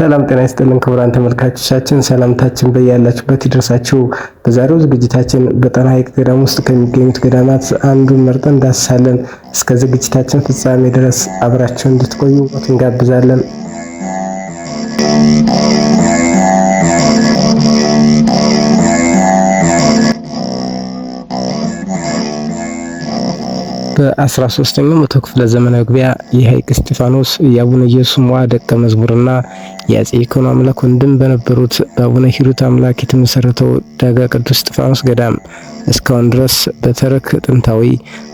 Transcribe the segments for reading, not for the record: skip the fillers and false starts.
ሰላም ጤና ይስጥልን ክቡራን ተመልካቾቻችን፣ ሰላምታችን በያላችሁበት ይድረሳችሁ። በዛሬው ዝግጅታችን በጣና ሐይቅ ገዳም ውስጥ ከሚገኙት ገዳማት አንዱን መርጠን እንዳስሳለን። እስከ ዝግጅታችን ፍጻሜ ድረስ አብራችሁ እንድትቆዩ እንጋብዛለን። በ13ኛው መቶ ክፍለ ዘመን መግቢያ የሐይቅ እስጢፋኖስ የአቡነ ኢየሱስ ሞዐ ደቀ መዝሙርና የአፄ ይኩኖ አምላክ ወንድም በነበሩት በአቡነ ሂሩት አምላክ የተመሰረተው ዳጋ ቅዱስ እስጢፋኖስ ገዳም እስካሁን ድረስ በተረክ ጥንታዊ፣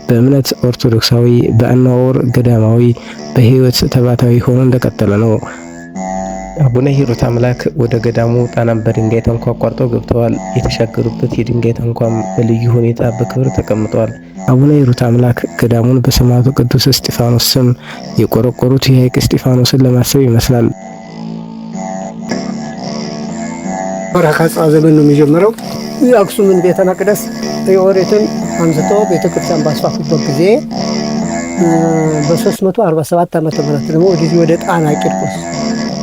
በእምነት ኦርቶዶክሳዊ፣ በአነዋወር ገዳማዊ፣ በሕይወት ተባታዊ ሆኖ እንደቀጠለ ነው። አቡነ ሂሩት አምላክ ወደ ገዳሙ ጣናን በድንጋይ ታንኳ አቋርጠው ገብተዋል። የተሻገሩበት የድንጋይ ታንኳም በልዩ ሁኔታ በክብር ተቀምጧል። አቡነ ሂሩት አምላክ ገዳሙን በሰማዕቱ ቅዱስ እስጢፋኖስ ስም የቆረቆሩት የሐይቅ እስጢፋኖስን ለማሰብ ይመስላል። ወርሃ ካጽዋ ዘመን ነው የሚጀምረው። የአክሱምን ቤተ መቅደስ የኦሪትን አንስቶ ቤተክርስቲያን ባስፋፉበት ጊዜ በ347 ዓመተ ምህረት ደግሞ ወደዚህ ወደ ጣና ቂርቆስ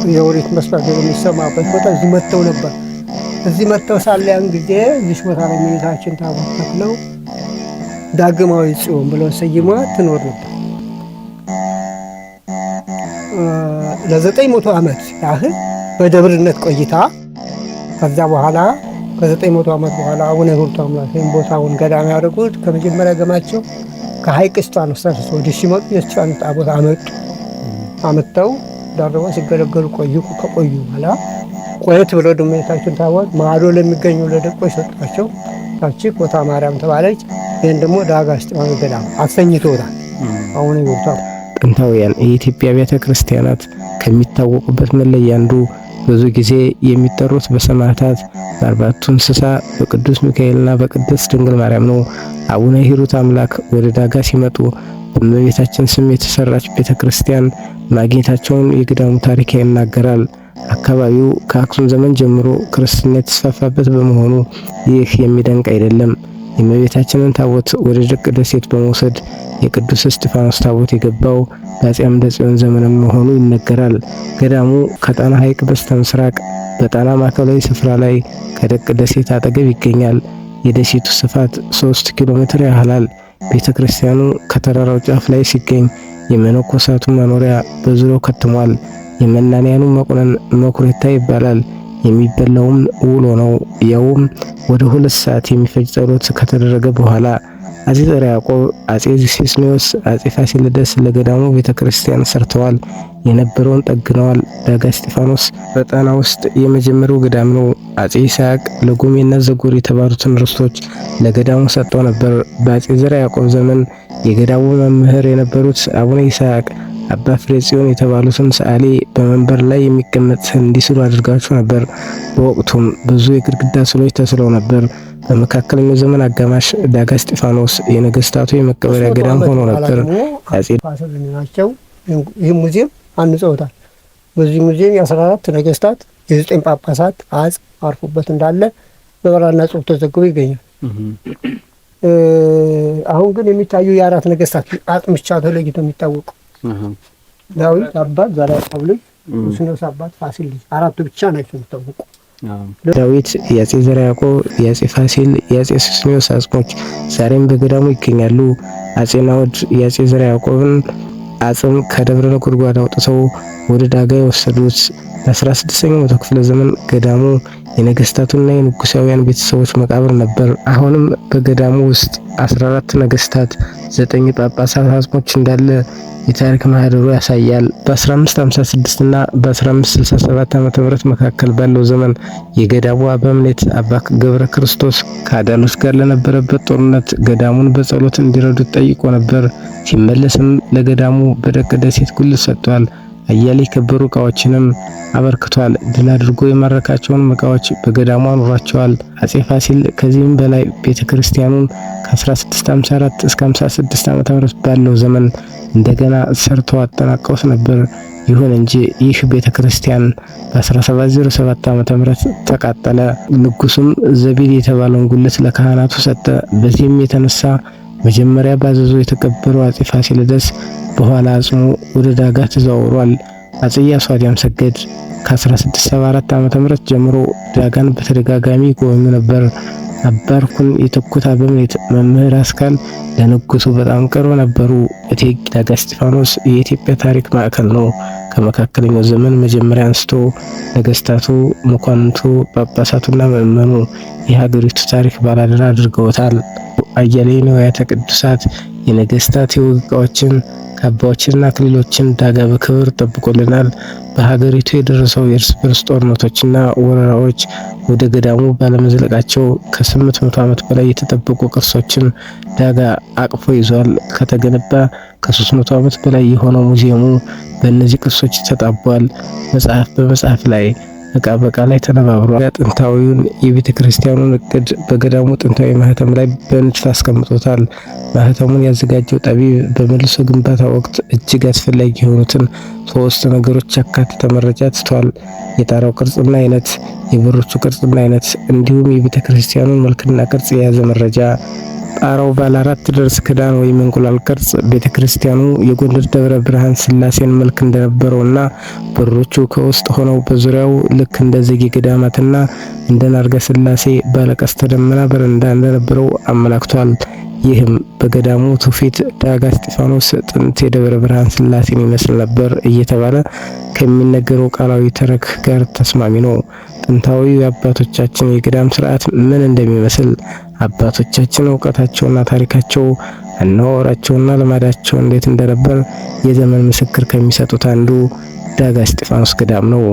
የኦሪት መስፈርት የሚሰማበት ቦታ እዚህ መጥተው ነበር። እዚህ መጥተው ሳለ ያን ጊዜ እዚህ ቦታ ላይ እመቤታችን ታቦት ተክለው ዳግማዊ ጽዮን ብለው ሰይሟ ትኖር ነበር። ለ900 ዓመት ያህል በደብርነት ቆይታ ከዛ በኋላ ከ900 ዓመት በኋላ አቡነ ሂሩት አምላክ ወይም ቦታውን ገዳም ያደረጉት ከመጀመሪያ ገማቸው ከሐይቅ እስጢፋኖስ ተነስተው ወዲህ ሲመጡ የእስጢፋኖስ ታቦት አመጡ። አመጥተው ዳርበው ሲገለገሉ ቆዩ። ከቆዩ በኋላ ቆየት ብለው ደግሞ የታችን ታቦት ማዶ ለሚገኙ ለደቆች ሰጧቸው። ታች ቦታ ማርያም ተባለች። ይህን ደግሞ ዳጋ እስጢፋኖስ ገዳም አሰኝተውታል። አቡነ ሂሩት ጥንታውያን የኢትዮጵያ ቤተ ክርስቲያናት ከሚታወቁበት መለያ አንዱ ብዙ ጊዜ የሚጠሩት በሰማዕታት፣ በአርባዕቱ እንስሳ፣ በቅዱስ ሚካኤልና በቅድስት ድንግል ማርያም ነው። አቡነ ሂሩት አምላክ ወደ ዳጋ ሲመጡ በእመቤታችን ስም የተሰራች ቤተ ክርስቲያን ማግኘታቸውን የገዳሙ ታሪክ ይናገራል። አካባቢው ከአክሱም ዘመን ጀምሮ ክርስትና የተስፋፋበት በመሆኑ ይህ የሚደንቅ አይደለም። የእመቤታችንን ታቦት ወደ ድቅ ደሴት በመውሰድ የቅዱስ እስጢፋኖስ ታቦት የገባው በአፄ አምደ ጽዮን ዘመን መሆኑ ይነገራል። ገዳሙ ከጣና ሐይቅ በስተ ምስራቅ በጣና ማዕከላዊ ስፍራ ላይ ከደቅ ደሴት አጠገብ ይገኛል። የደሴቱ ስፋት 3 ኪሎ ሜትር ያህላል። ቤተ ክርስቲያኑ ከተራራው ጫፍ ላይ ሲገኝ የመነኮሳቱ መኖሪያ በዙሪያው ከትሟል። የመናንያኑ መቁነን መኩሬታ ይባላል። የሚበላውም ውሎ ነው። ያውም ወደ 2 ሰዓት የሚፈጅ ጸሎት ከተደረገ በኋላ። አፄ ዘርዓ ያዕቆብ፣ አፄ ሱስንዮስ፣ አፄ ፋሲለደስ ለገዳሙ ቤተክርስቲያን ሰርተዋል። የነበረውን ጠግነዋል። ዳጋ እስጢፋኖስ በጣና ውስጥ የመጀመሪያው ገዳም ነው። አፄ ይስሐቅ ለጎሜና ዘጎር የተባሉትን ርስቶች ለገዳሙ ሰጥተው ነበር። በአፄ ዘርዓ ያዕቆብ ዘመን የገዳሙ መምህር የነበሩት አቡነ ይስሐቅ አባ ፍሬ ጽዮን የተባሉትን ሰዓሊ በመንበር ላይ የሚቀመጥ እንዲስሉ አድርጋቸው ነበር። በወቅቱም ብዙ የግድግዳ ስዕሎች ተስለው ነበር። በመካከለኛው ዘመን አጋማሽ ዳጋ እስጢፋኖስ የነገስታቱ የመቀበሪያ ገዳም ሆኖ ነበር። አፄ ናቸው ይህ ሙዚየም አንጸውታል። በዚህ ሙዚየም የ14 ነገስታት የ9 ጳጳሳት አጽም አርፎበት እንዳለ በብራና ጽሑፍ ተዘግቦ ይገኛል። አሁን ግን የሚታዩ የአራት ነገስታት አጽም ብቻ ተለይቶ የሚታወቁ ዳዊት አባት፣ ዘርዓ ያዕቆብ ልጅ፣ ሱስንዮስ አባት፣ ፋሲል ልጅ አራቱ ብቻ ናቸው የሚታወቁ። ዳዊት፣ የአፄ ዘርዓ ያዕቆብ፣ የአፄ ፋሲል፣ የአፄ ሱስንዮስ አጽሞች ዛሬም በገዳሙ ይገኛሉ። አፄ ናዖድ የአፄ ዘርዓ ያዕቆብን አጽም ከደብረ ነጎድጓድ አውጥተው ወደ ዳጋ የወሰዱት በ16ኛው መቶ ክፍለ ዘመን ገዳሙ የነገስታቱና የንጉሳውያን ቤተሰቦች መቃብር ነበር። አሁንም በገዳሙ ውስጥ 14 ነገስታት፣ 9 ጳጳሳት አጽሞች እንዳለ የታሪክ ማህደሩ ያሳያል። በ1556 እና በ1567 ዓ.ም መካከል ባለው ዘመን የገዳሙ አበምኔት አባ ገብረ ክርስቶስ ከአዳሎች ጋር ለነበረበት ጦርነት ገዳሙን በጸሎት እንዲረዱት ጠይቆ ነበር። ሲመለስም ለገዳሙ በደቅ ደሴት ጉልት ሰጥቷል። አያሌ የከበሩ ዕቃዎችንም አበርክቷል። ድል አድርጎ የማረካቸውን ዕቃዎች በገዳሙ አኑሯቸዋል። አፄ ፋሲል ከዚህም በላይ ቤተክርስቲያኑን ከ1654 እስከ 56 ዓ.ም ባለው ዘመን እንደገና ሰርተው አጠናቀውት ነበር። ይሁን እንጂ ይህ ቤተክርስቲያን በ1707 ዓ.ም ተቃጠለ። ንጉሱም ዘቢድ የተባለውን ጉልት ለካህናቱ ሰጠ። በዚህም የተነሳ መጀመሪያ ባዘዞ የተቀበረው አፄ ፋሲለደስ በኋላ አጽሙ ወደ ዳጋ ተዘዋውሯል። አፄ ኢያሱ አድያም ሰገድ ከ1674 ዓ.ም ጀምሮ ዳጋን በተደጋጋሚ ይጎበኙ ነበር። አባርኩን የተኩት አበምኔት መምህር አስካል ለንጉሱ በጣም ቅርብ ነበሩ። እቴጌ ዳጋ እስጢፋኖስ የኢትዮጵያ ታሪክ ማዕከል ነው። ከመካከለኛው ዘመን መጀመሪያ አንስቶ ነገስታቱ፣ መኳንንቱ፣ ጳጳሳቱና ምዕመኑ የሀገሪቱ ታሪክ ባላደራ አድርገውታል። አያሌ ንዋያተ ቅዱሳት፣ የነገስታት የወግ ዕቃዎችን፣ ካባዎችንና አክሊሎችን ዳጋ በክብር ጠብቆልናል። በሀገሪቱ የደረሰው የእርስ በርስ ጦርነቶችና ወረራዎች ወደ ገዳሙ ባለመዝለቃቸው ከ800 ዓመት በላይ የተጠበቁ ቅርሶችን ዳጋ አቅፎ ይዟል። ከተገነባ ከ300 ዓመት በላይ የሆነው ሙዚየሙ በእነዚህ ቅርሶች ተጣቧል። መጽሐፍ በመጽሐፍ ላይ፣ እቃ በእቃ ላይ ተነባብሯል። ጥንታዊውን የቤተ ክርስቲያኑን እቅድ በገዳሙ ጥንታዊ ማህተም ላይ በንድፍ አስቀምጦታል። ማህተሙን ያዘጋጀው ጠቢብ በመልሶ ግንባታ ወቅት እጅግ አስፈላጊ የሆኑትን ሶስት ነገሮች ያካተተ መረጃ ትቷል። የጣራው ቅርጽና አይነት፣ የበሮቹ ቅርጽና አይነት እንዲሁም የቤተ ክርስቲያኑን መልክና ቅርጽ የያዘ መረጃ። ጣራው ባለ አራት ደርስ ክዳን ወይም እንቁላል ቅርጽ ቤተክርስቲያኑ የጎንደር ደብረ ብርሃን ስላሴን መልክ እንደነበረውና በሮቹ ከውስጥ ሆነው በዙሪያው ልክ እንደ ዘጌ ገዳማትና እንደ ናርጋ ስላሴ ባለቀስተ ደመና በረንዳ እንደነበረው አመላክቷል። ይህም በገዳሙ ትውፊት ዳጋ እስጢፋኖስ ጥንት የደብረ ብርሃን ስላሴን ይመስል ነበር እየተባለ ከሚነገረው ቃላዊ ተረክ ጋር ተስማሚ ነው። ጥንታዊው የአባቶቻችን የገዳም ስርዓት ምን እንደሚመስል፣ አባቶቻችን እውቀታቸውና ታሪካቸው፣ አነዋወራቸውና ልማዳቸው እንዴት እንደነበር የዘመን ምስክር ከሚሰጡት አንዱ ዳጋ እስጢፋኖስ ገዳም ነው።